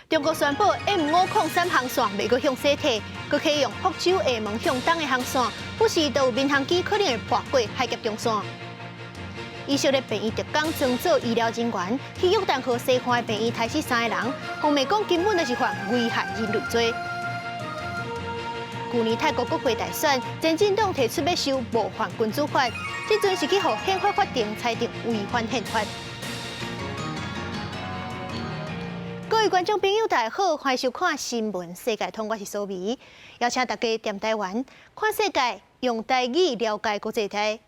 中國宣布 M 503航線袂閣向西退，閣啟用福州廈門向東的航線，不時都有民航機可能會破過海峽中線。以色列便衣特工裝做醫療人員去約旦河西岸的病院刣死三个人，方面講根本就是犯危害人類罪。舊年泰國國會大選，前進黨提出欲修模範君主法，這陣是去予憲法法庭裁定違反憲法。各位觀眾朋友，大家好，歡迎收看《新聞世界通》，我是蘇美，邀請大家踮台灣看世界，用台語了解國際大。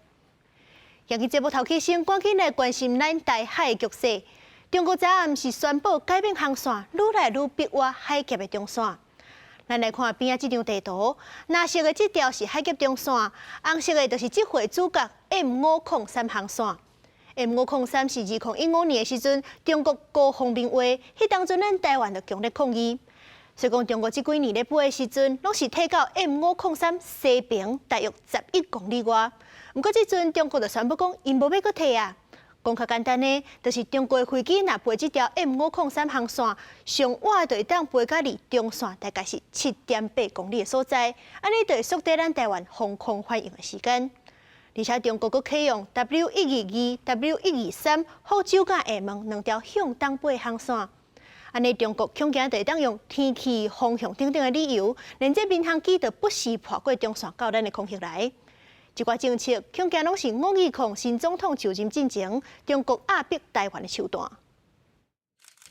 今日節目頭起先，趕緊來關心咱台海局勢。中國昨暗是宣布改變航線，愈來愈逼倚海峽的中線。咱來看邊仔這張地圖，藍色的這條是海峽中線，紅色的就是這回主角 M 503航線。M 503是2015年的時陣，中國高方面話，彼當陣咱台灣就強烈抗議。所以講中國這幾年咧飛的時陣，攏是退到 M 503西邊大約11公里外。毋過這陣中國就宣布講，𪜶無欲閣退啊。講較簡單的，就是中國的飛機若飛這條 M 503航線，上晚就會當飛到離中線大概是7.8公里的所在，按呢就會縮短咱台灣防空反應的時間。而且中國閣啟用 W 122、W 123福州佮廈門兩條向東飛航線，按呢中國恐驚就會當用天氣、風向等等的理由，連這民航機就不時破過中線到咱的空域來。這寡政策恐驚攏是529新總統就任進前，中國壓迫台灣的手段。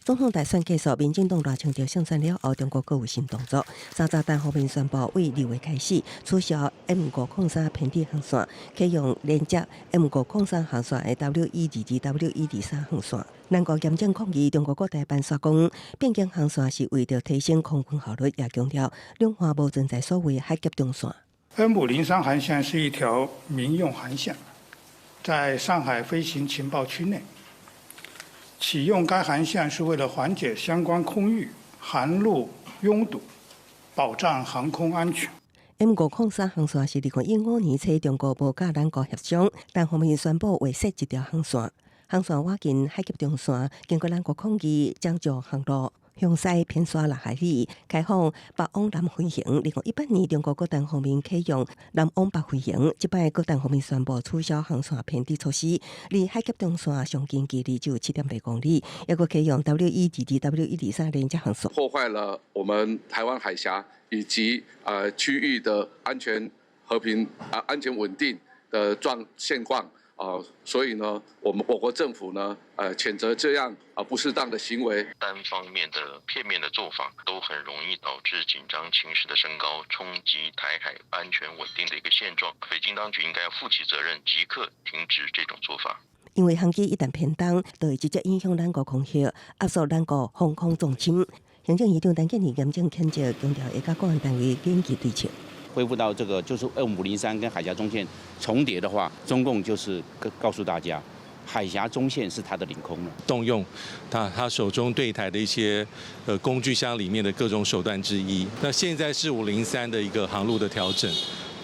總統大選結束，民進黨賴清德勝選了後，中國閣有新動作。三十單方面宣布，對2月開始取消 M 五空三偏置航線，啟用連接 M 503航線的 W 122、W 123航線。咱國嚴正抗議，中國國台辦煞講，變更航線是為著提升空軍效率，也強調兩岸無存在所謂海峽中線。 M 503航線是一條民用航線，在上海飛行情報區內。啟用該航線是為了緩解相關空域航路擁堵，保障航空安全。 M 503航線是2015年初中國無佮咱國協商，單方面宣布劃設這條航線。航線倚近海峽中線，經過咱國抗議，將就航路向西偏徙6海里，開放北往南飛行。2018年，中國閣單方面啟用南往北飛行，這擺閣單方面宣布取消航線偏置措施，離海峽中線上近距離只有7.8公里，抑閣啟用 W 122、W 123連接航線，破壞了我們台灣海峽以及區域的安全和平啊安全穩定的狀現況。啊，所以呢，我們我國政府呢，譴責這樣啊不適當的行為。單方面的片面的做法，都很容易導致緊張情勢的升高，衝擊台海安全穩定的一個現狀。北京當局應該要負起責任，即刻停止這種做法。因為航機一旦偏東，就會直接影響咱國空域，壓縮咱國防空縱深。行政院長陳建仁嚴正譴責，強調會佮國安單位緊急對策。恢復到這個就是 M 503跟海峽中線重疊的話，中共就是告訴大家，海峽中線是他的領空了。動用他手中對台的一些工具箱裡面的各種手段之一。那現在是五零三的一個航路的調整，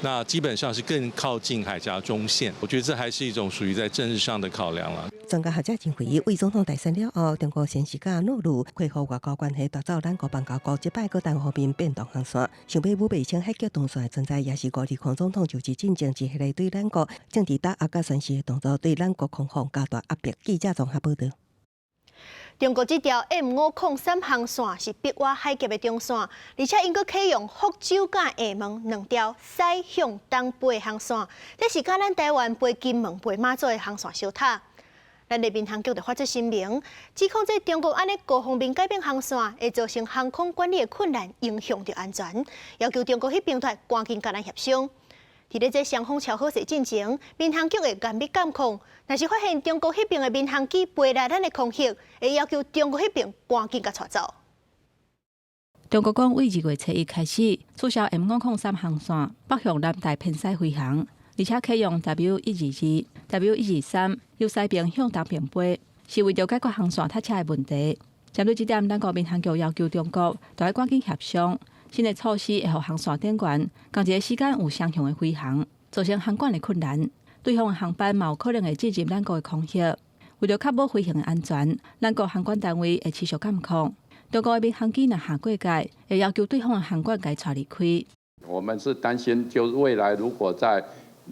那基本上是更靠近海峽中線。我覺得這還是一種屬於在政治上的考量啦。專家學者認為，對總統大選了後，中國先是佮諾魯恢復外交關係，奪走咱國邦交國，這擺閣單方面變動航線，想欲武袂清海峽中線的存在，也是529總統就職進前一系列對咱國政治打壓佮宣示的動作，對咱國空防加大壓迫。記者綜合報導。中國這條 M 503航線是逼倚海峽的中線，而且𪜶閣啟用福州佮廈門兩條西向東飛的航線，這是佮咱台灣飛金門、飛馬祖的航線相疊。咱的民航局就發出聲明，指控這中國按呢高方面改變航線，會造成航空管理的困難，影響著安全，要求中國彼邊愛趕緊佮咱協商。佇咧這雙方撨好勢進前，民航局會嚴密監控，若是發現中國彼邊的民航機飛來咱的空域，會要求中國彼邊趕緊共帶走。中國講，對2月初1開始取消 M 503航線北向南台偏西飛行，而且啟用 W 122、W 123由西邊向東邊飛，是為著解決航線塞車的問題。針對這點，咱國民航局要求中國著愛趕緊協商，新的措施會予航線頂懸，仝一个時間有雙向的飛行，造成航管的困難。對方的航班嘛有可能會進入咱國的空域。為著確保飛行的安全，咱國航管單位會持續監控。中國的民航機若下過界，會要求對方的航管共伊帶離開。我們是擔心，就未來如果在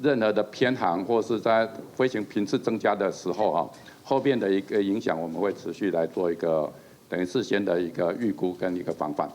任何的偏航或是在飛行頻次增加的時候啊，後面的一個影響，我們會持續來做一個等於事先的一個預估跟一個防範。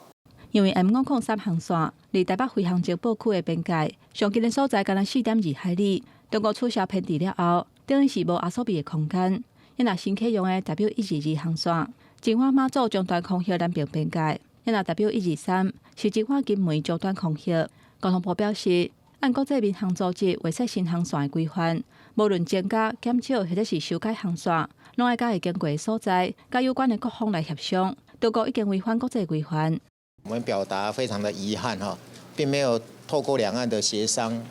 因為 M503航線離台北飛航情報區的邊界上近的所在，干焦4.2海里。中國取消編制了後，等於是無阿數比的空間。若新啟用的 W122航線，金華馬祖終端空域南邊邊界；若 W123是金華金門終端空域。交通部表示，按國際民航組織劃設新航線的規範，無論增加、減少或者是修改航線，攏愛佮會經過的所在，佮有關的各方來協商。中國已經違反國際規範。我們表達非常的遺憾哈，並沒有透過兩岸的協商，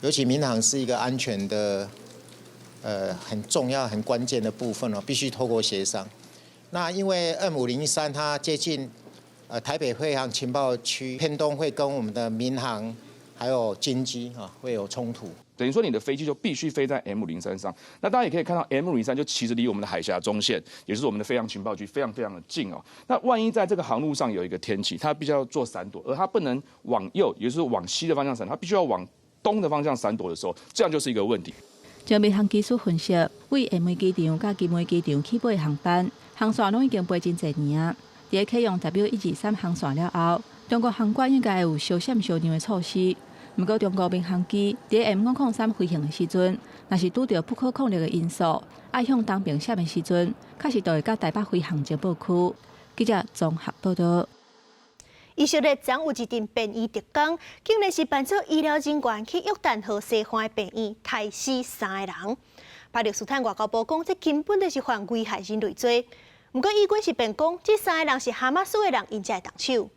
尤其民航是一個安全的，很重要、很關鍵的部分哦，必須透過協商。那因為 M503它接近台北飛航情報區，偏東會跟我們的民航還有軍機啊會有衝突。等於說你的飛機就必須飛在 M503上。那大家也可以看到 M503就其實離我們的海峽中線，也就是我們的飛航情報區非常非常的近哦。那萬一在這個航路上有一個天氣，它必須要做閃躲，而它不能往右，也就是往西的方向閃，它必須要往東的方向閃躲的時候，這樣就是一個問題。就民航技術分析，對廈門機場佮金門機場起飛航班，航線攏已經飛真濟年啊。佇啟用 W123航線了後，中國航管應該會有相閃相讓的措施。毋過，中國民航機佇 M503飛行的時陣，若是拄著不可抗力的因素，愛向東邊閃的時陣，確實就會佮台北飛航情報區。記者綜合報道。以色列昨有一陣便衣特工，竟然是扮做醫療人員去約旦河西岸的病院，刣死三个人。巴勒斯坦外交部講，這根本就是犯危害人類罪。毋過，以軍是辯講，這三个人是哈馬斯的人，𪜶才會動手。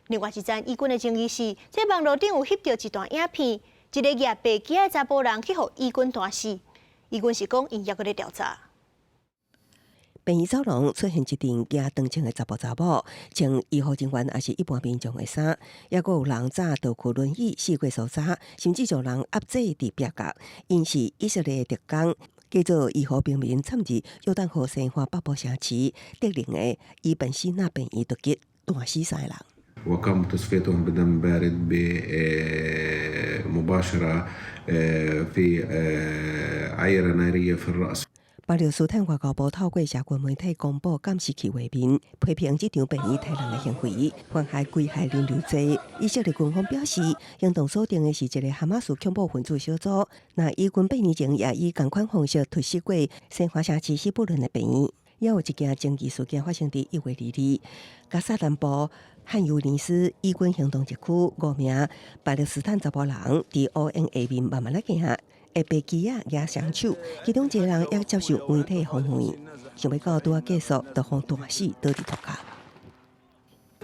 另外一層以軍的爭議是，這網路頂有翕著一段影片，一个舉白旗的查埔人去予以軍彈死。以軍是講，𪜶猶閣咧調查。病院走廊出現一陣舉長槍的查埔查某，穿醫護人員抑是一般民眾的衫，猶閣有人揸道具輪椅四處搜查，甚至將人壓制佇壁角。𪜶是以色列特工，假做醫護平民侵入約旦河西岸北部城市德靈的伊本西納病院突擊，彈死三个人。 وقام بتصفيتهم بدم بارد مباشرة في عيرة نارية في الرأس。巴勒斯坦外交部透過社群媒體公布監視器畫面，批評這場便衣刣人的行為，犯下危害人類罪。以色列軍方表示，行動鎖定的是一个哈馬斯恐怖分子小組。那以軍8年前也以仝款方式突襲過西岸城市希伯倫的病院。也有一件爭議事件發生佇1月22日，加薩南部漢尤尼斯以軍行動一區五名巴勒斯坦查埔人佇烏煙下面慢慢仔行，會白旗仔舉雙手，其中一个人也接受媒體訪問，想欲到拄仔結束，就予彈死倒佇塗跤。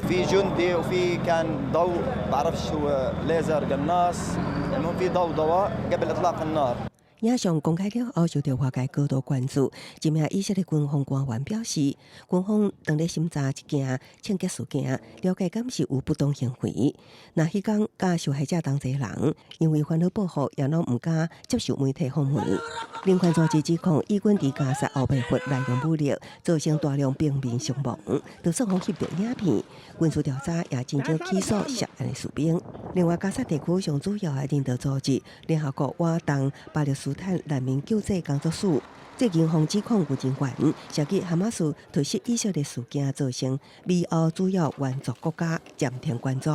في جندي وفي كان ضوء بعرفش هو ليزر قناص المهم في ضوء ضواء قبل اطلاق النار。影像公開了後，受到外界高度關注。一名以色列軍方官員表示，軍方正咧審查這件槍擊事件，了解敢是有不當行為。那彼工佮受害者同齊人，因為煩惱報復，也攏毋敢接受媒體訪問。人權組織指控，以軍佇加薩後備濫用武力，造成大量平民傷亡。就算予翕著影片，軍事調查也真少起訴涉案的士兵。另外，加薩地區上主要的人道組織聯合國遠東巴勒斯坦難民救濟工作署最近予指控軍人員涉及哈馬斯突襲以色列事件，造成美歐主要援助國家暫停援助。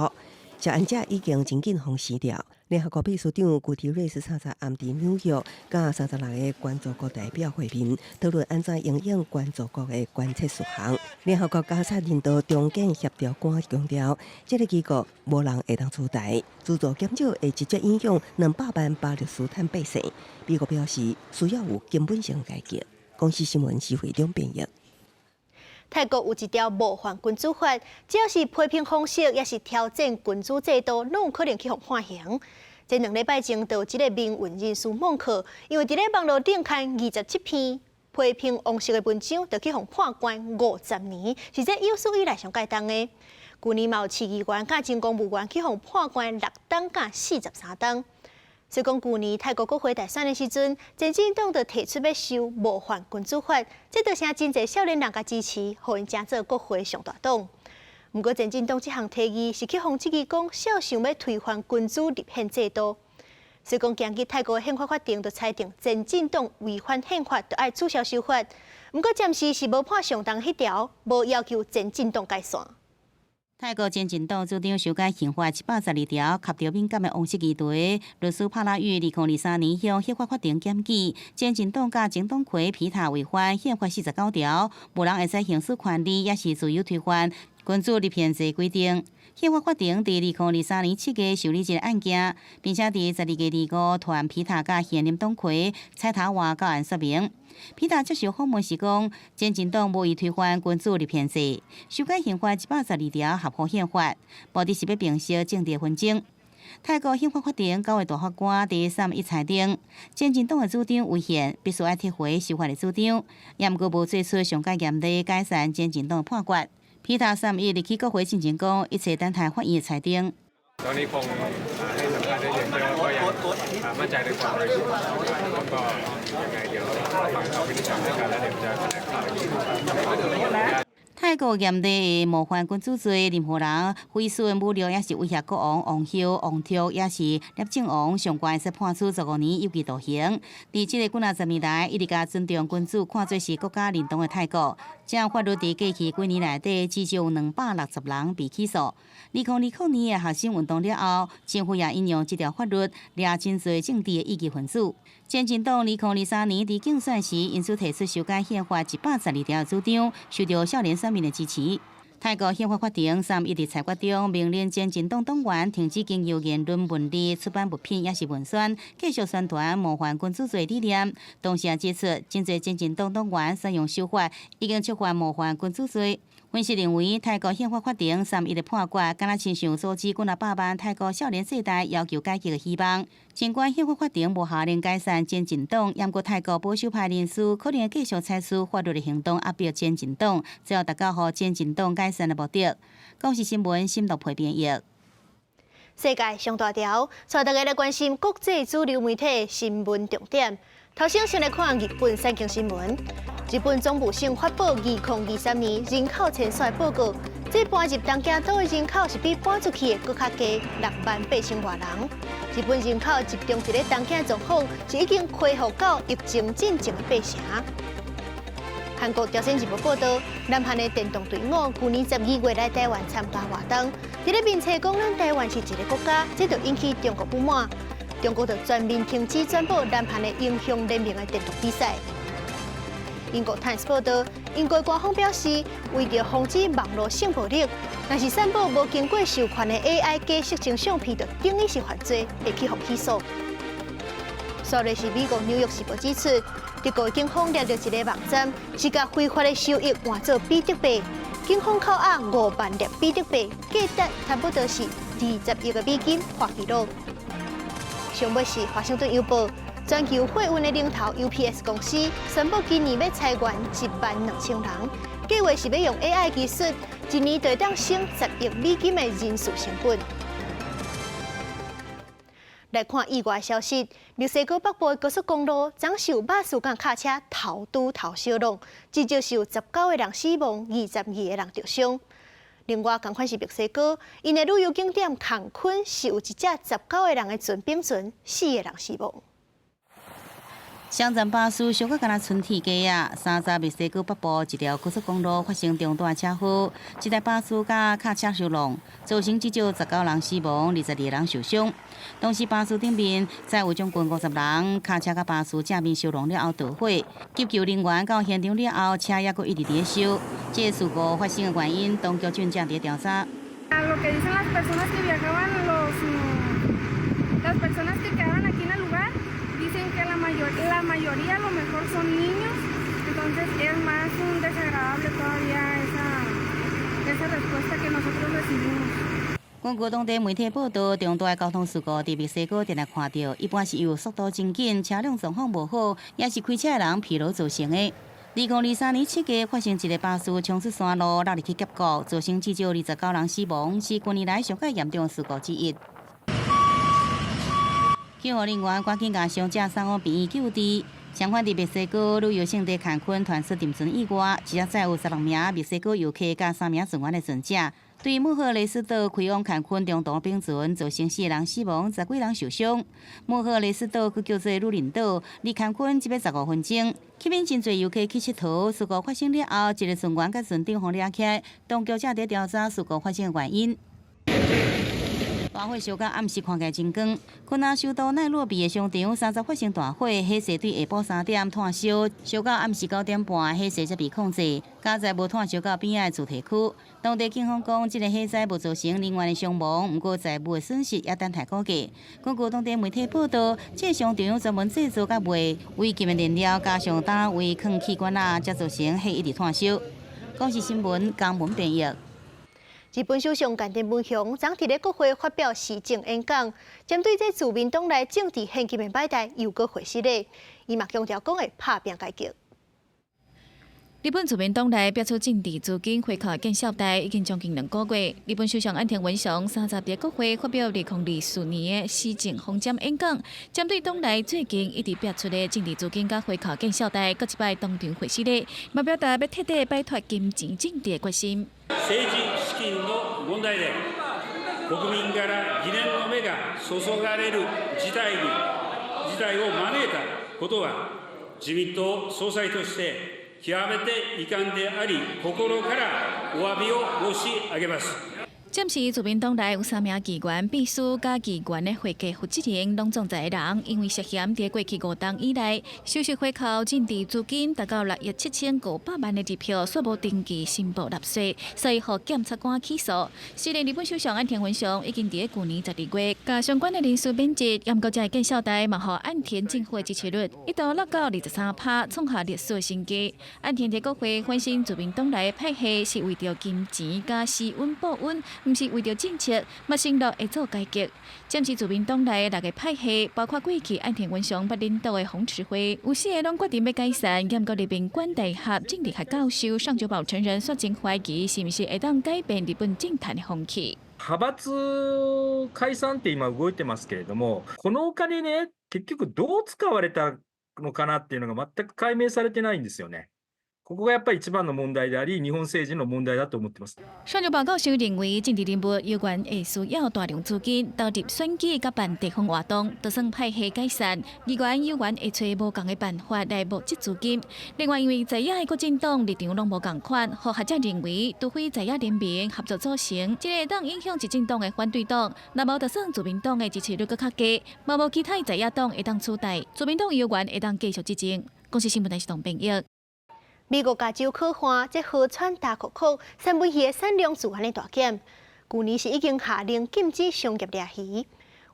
涉案者已經真緊予死掉。聯合國秘書長古特瑞斯30暗佇紐約，佮36个援助國代表會面，討論按怎因應援助國的關切事項。聯合國加薩人道中間協調官強調，這个機構無人會當取代，資助減少會直接影響200萬巴勒斯坦百姓。美國表示需要有根本性改革。公視新聞施惠中編譯。泰國有一條冒犯君主法，只要是批評皇室，抑是挑戰君主制度，攏有可能去予判刑。這兩禮拜前，就有一个民運人士孟克，因為佇咧網路頂刊27篇批評王室的文章，就去予判關50年，是這有史以來上蓋重的。舊年嘛有市議員佮前公務員去予判關6冬佮43冬。雖講舊年泰國國會大選的時陣，前進黨就提出欲修冒犯君主法，這就成真濟少年人共支持，予𪜶成做國會上大黨。毋過前進黨這項提議是去予質疑講，肖想欲推翻君主立憲制度。所以講，今日泰國憲法法庭就裁定前進黨違反憲法，就愛註銷修法。毋過暫時是無判上重彼條，無要求前進黨解散。泰國前進黨主張修改憲法112條，及著敏感的王室議題。律師帕拉育2023年向憲法法庭檢舉，前進黨佮前黨魁皮塔違反憲法49條，無人會使行使權力，抑是自由推翻君主立憲制規定。憲法法庭佇2023年7月受理這个案件，並且佇12月25傳皮塔佮現任黨魁采塔瓦到案說明。皮塔接受訪問時講，前進黨無意推翻君主立憲制，修改憲法112條合乎憲法，目的是欲平息政治紛爭。泰國憲法法庭9個大法官佇31裁定，前進黨的主張違憲，必須愛撤回修法的主張，也毋過無做出上蓋嚴厲解散前進黨的判決。皮塔31入去國會進前講，一切等待法院的裁定。ຕອນນີ້ຄົງໃຫ້ສຳພາດໄດ້ຢ່າງດຽວກໍຍັງໝັ້ນໃຈໃນຄວາມບໍລິສຸດແລ້ວກໍຍັງໄງດຽວຟັງເຂົາວິນິດໄສໃຫ້ການແລ້ວດຽວຈະຖະແຫຼງຂ່າວອີກ 泰國嚴厲的冒犯君主罪，任何人毀損、侮辱，抑是威脅國王、王后、王族，抑是攝政王，上懸會使判處15年有期徒刑。佇這个幾若十年來，一直共尊重君主看做是國家認同的泰國，這項法律佇過去幾年內底，至少有260人被起訴。2020年的學生運動了後，政府也引用這條法律，掠真濟政治的異見分子。前進黨2023年佇競選時，因此提出修改憲法112條的主張，受著少年選民的支持。泰國憲法法庭31佇裁決中，命令前進黨黨員停止經由言論、文字、出版物品，抑是文宣，繼續宣傳冒犯君主罪理念。同時也指出，真濟前進黨黨員使用手法已經觸犯冒犯君主罪。分析認為，泰國憲法法庭31的判決，敢若親像阻止幾若百萬泰國少年世代要求改革的希望。儘管憲法法庭無下令解散前進黨，毋過泰國保守派人士可能會繼續採取法律的行動壓迫前進黨，最後達到予前進黨解散的目的。公視新聞深度配編譯。世界上大條，帶大家來關心國際主流媒體新聞重點。頭先先來看日本產經新聞。日本總務省發布2023年人口遷徙報告，這搬入東京都的人口是比搬出去的閣較低6萬8千外人。日本人口集中佇咧東京狀況是已經恢復到疫情進前的八成。韓國朝鮮日報報導，南韓的電動隊伍舊年12月來台灣參加活動，佇咧面冊講咱台灣是一个國家，這就引起中國不滿。中國就全面停止轉播南韓的英雄聯盟的電動比賽。英國《Times》報導，英國官方表示，為著防止網路性暴力，若是散布無經過授權的 AI 假色情相片，就等於是犯罪，會去予起訴。煞來是美國紐約時報指出，德國警方掠著一个網站，是共非法的收益換做比特幣，警方扣押5萬粒比特幣，價值差不多是20億个美金破紀錄。上尾是華盛頓郵報，全球貨運的龍頭 UPS 公司宣布今年欲裁員1萬2千人，計劃是欲用 AI 技術，一年就會當省10億美金的人事成本。來看意外消息，墨西哥北部的高速公路昨受巴士佮卡車頭拄頭相挵，至少是有19個人死亡，22個人著傷。另外，仝款是墨西哥，𪜶的旅遊景點坎昆是有一隻19個人的船冰船，四個人死亡。雙層巴士燒甲敢若春鐵雞仔！30墨西哥北部一條高速公路發生重大車禍，一台巴士佮卡車相撞，造成至少19人死亡，22人受傷。當時巴士頂面載有將近50人，卡車佮巴士正面相撞了後著火，急救人員到現場了後，車猶閣一直佇咧燒。這个事故發生的原因，當局正佇調查。 Lo que dicen las personas que viajaban, las personas que quedaron aquí en el lugar, dicen que la mayoría a lo mejor son niños, entonces es más desagradable todavía esa respuesta que nosotros recibimos. 根據當地媒體報道，重大交通事故佇墨西哥定定看著，一般是由速度真緊、車輛狀況無好，抑是開車的人疲勞造成的。2023年7月發生一个巴士衝出山路，落入去峽谷，造成至少29人死亡，是近年來上蓋嚴重的事故之一。救護人員趕緊共傷者送往病院救治。相反，佇墨西哥旅遊勝地坎昆傳出沉船意外，一隻載有16名墨西哥遊客佮三名船員的船隻，對穆赫雷斯島開往坎昆長途冰船，造成四个人死亡，十幾人受傷。穆赫雷斯島閣叫做魯林島，離坎昆只欲15分鐘。吸引真濟遊客去𨑨迌。事故發生了後，一个船員佮船長予掠起來，當局正佇調查事故發生的原因。大火燒到暗時看起來真光。肯亞首都奈洛比的商場30發生大火，火勢對下晡3點湠燒，燒到暗時9點半，火勢才被控制。佳哉無湠燒到邊仔的住宅區。當地警方講，這个火災無造成人員的傷亡，毋過財物的損失也等待估計。根據當地媒體報道，這个商場專門製造佮賣違禁的燃料，加上單位囥氣管仔，才造成火一直湠燒。公視新聞江文編譯。日本首相岸田文雄昨佇咧國會發表施政演講，針對這自民黨內政治獻金的擺台又閣回失咧，伊嘛強調講會拍拚改革。日本自民黨內爆出政治資金回扣見效代已經將近2個月。日本首相岸田文雄30佇國會發表2024年的施政方針演講，針對黨內最近一直爆出的政治資金佮回扣見效代，閣一擺當場回失咧，嘛表達欲徹底擺脫金錢政治的決心。政治資金の問題で國民から疑念の目が注がれる事態に事態を招いたことは自民党総裁として極めて遺憾であり、心からお詫びを申し上げます。暫時自民黨內有三名議員、秘書佮議員的會計負責人，攏總十个人，因為涉嫌佇過去5冬以來收受回扣政治資金達到6億7500萬的支票，卻無登記申報納稅，所以予檢察官起訴。雖然日本首相岸田文雄已經佇舊年12月，共相關的人事免職，毋過這个見效代嘛，予岸田政府的支持率一度落到23%，創下歷史新低。岸田佇國會反省自民黨內派系是為著金錢佮施恩報恩，毋是為著政策，嘛承諾會做改革。暫時自民黨內六个派系，包括過去岸田文雄捌領導的宏池會，有四个攏決定欲解散。毋過立命館大學政治學教授上久保誠人煞真懷疑，是毋是會當改變日本政壇的風氣？派閥解散って今動いてますけれども、このお金ね、結局どう使われたのかなっていうのが全く解明されてないんですよね。ここがやっぱり一番の問題であり、日本政治の問題だと思ってます。上久保教授認為，政治人物猶原會需要大量資金投入選舉佮辦地方活動，就算派系解散，議員猶原會揣無仝的辦法來募集資金。另外，因為在野的國進黨立場攏無仝款，予學者認為，除非在野聯盟合作組成，這個會當影響執政黨的反對黨，若無就算自民黨的支持率閣較低，嘛無其他在野黨會當取代，自民黨猶原會當繼續執政。公視新聞台是董編譯。美國加州洘旱，這河川大瀑布三文魚的產量自然的大減。舊年是已經下令禁止商業掠魚，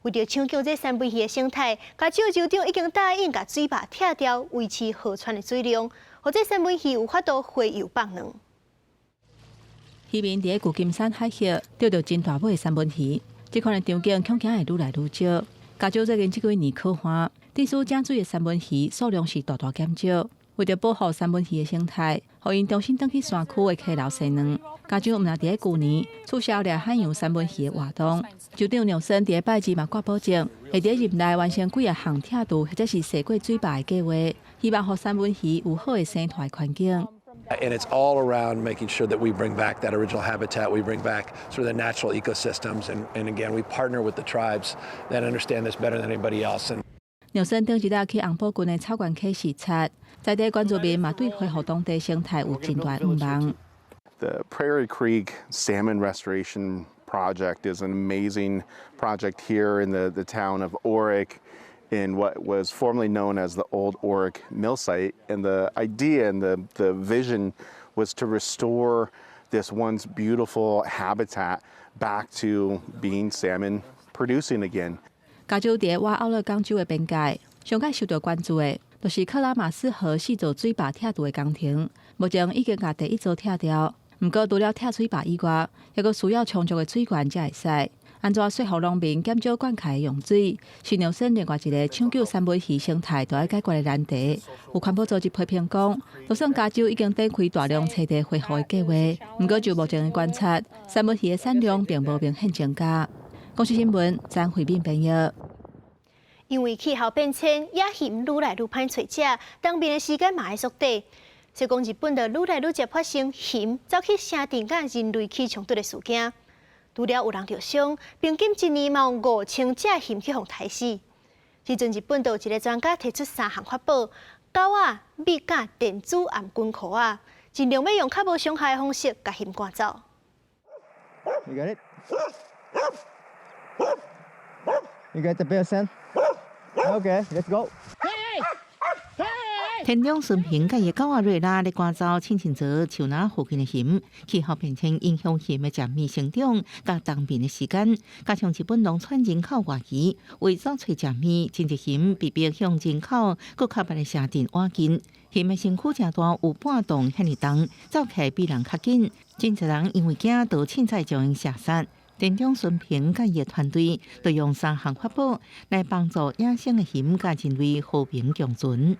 為著搶救這三文魚的生態，加州州長已經答應共水壩拆掉，維持河川的水量，予這三文魚有法度洄游放卵。漁民佇舊金山海峽釣著真大尾的三文魚，這款的場景恐驚會愈來愈少。加州最近這幾年洘旱，致使井水的三文魚數量是大大減少。為著保護三文魚的生態，予𪜶重新轉去山區的溪流生卵。加州毋但佇咧舊年取消掠海洋三文魚的活動，州長紐森佇咧拜二嘛掛保證，會佇咧任內完成幾仔項拆除或者是洗過水壩的計畫，希望予三文魚有好的生態環境。 And it's all around making sure that we bring back that original habitat, we bring back sort of the natural ecosystems, and again, we partner with the tribes that understand this better than anybody else. And 紐森頂一日去紅堡郡的草原溪視察，在地原住民嘛對恢復當地生態有真大願望。 The Prairie Creek Salmon Restoration Project is an amazing project here in the town of Orick in what was formerly known as the Old Orick Mill Site. And the idea and the vision was to restore this once beautiful habitat back to being salmon producing again. 加州佇瓦奧勒岡州的邊界，上蓋受到關注的，就是克拉馬斯河四座水壩拆除的工程。目前已經共第一座拆掉，毋過除了拆水壩以外，猶閣需要充足的水源才會使。按怎說服農民減少灌溉的用水，是紐森另外一個搶救三文魚生態著愛解決的難題。有環保組織批評講，就算加州已經展開大量棲地恢復的計劃，毋過就目前的觀察，三文魚的產量並無明顯增加。公視新聞，張惠敏編譯。因為氣候變遷，野熊愈來愈歹揣食，冬眠的時間嘛愛縮短。所以講，日本就愈來愈濟發生熊走去城鎮佮人類起衝突的事件。除了有人著傷，平均一年嘛有5000隻熊去予刣死。這陣日本就有一个專家提出三項法寶：狗仔、米佮電子頷頸箍仔，盡量欲用較無傷害的方式共熊趕走。 You got it? You got the bear scent? Okay, let's go. 田中順平佮伊狗仔瑞拉咧趕走青青澤樹林附近的熊，氣候變遷影響熊的食物成長佮冬眠的時間，加上日本農村人口外移，為咗揣食物，真濟熊被迫向人口閣較密的城鎮倚近。熊的身軀誠大，有半噸遐爾重，走起來比人較緊。真濟人因為驚就凊彩將𪜶射殺。田中順平佮伊的團隊，就用三項法寶來幫助野生的熊佮人類和平共存。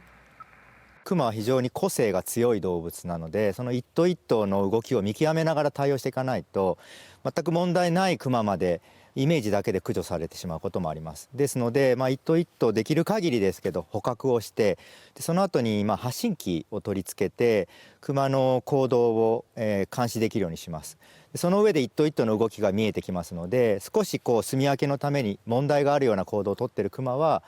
クマは非常に個性が強い動物なので、その一頭一頭の動きを見極めながら対応していかないと、全く問題ないクマまでイメージだけで駆除されてしまうこともあります。ですので、まあ、一頭一頭できる限りですけど捕獲をして、でその後にまあ発信機を取り付けてクマの行動を監視できるようにします。その上で一頭一頭の動きが見えてきますので、少しこう棲み分けのために問題があるような行動をとっているクマは、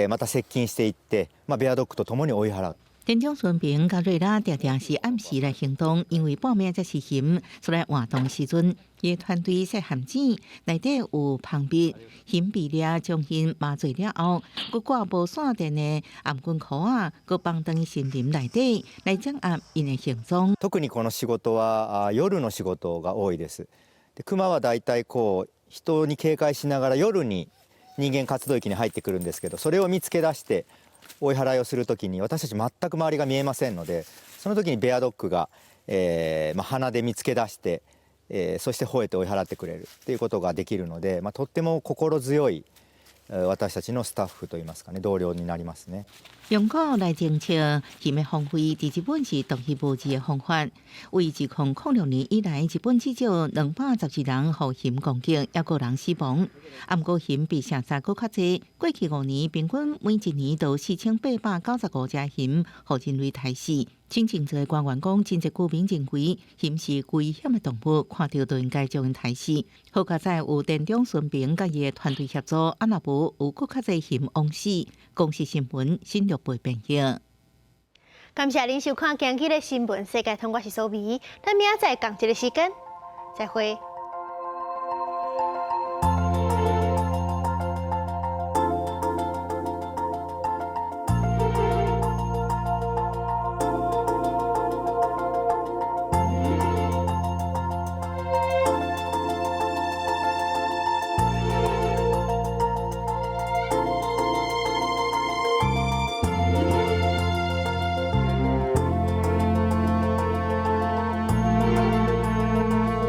また接近していって、まあ、ベアドッグとともに追い払う。田中順平佮瑞拉定定是暗時來行動，因為半暝才是熊出來活動時陣，伊團隊設陷阱，內底有蜂蜜、熊鼻粒將𪜶麻醉了後，閣掛無線電的頷頸箍仔，閣放轉森林內底來掌握𪜶的行蹤。特にこの仕事は夜の仕事が多いです。で、クマはだいたいこう人に警戒しながら夜に人間活動域に入ってくるんですけど、それを見つけ出して追い払いをするときに、私たち全く周りが見えませんので、その時にベアドッグが、まあ、鼻で見つけ出して、そして吠えて追い払ってくれるっていうことができるので、まあ、とっても心強い私たちのスタッフといいますかね、同僚になりますね。用狗來偵測熊的方位，佇日本是獨一無二的方法。為2006年以來，日本至少212人予熊攻擊，抑閣人死亡。毋過熊被射殺閣較濟，過去5年平均每一年都4895隻熊予人類刣死。清淨座的官員講，真濟居民認為熊是危險的動物，看著就應該將𪜶刣死。好佳哉有田中順平佮伊的團隊協助，啊若無有閣較濟熊枉死。公視新聞新陸貝編譯。感謝您收看今日的新聞世界通，我是蘇美，咱明仔載仝一个時間，再會。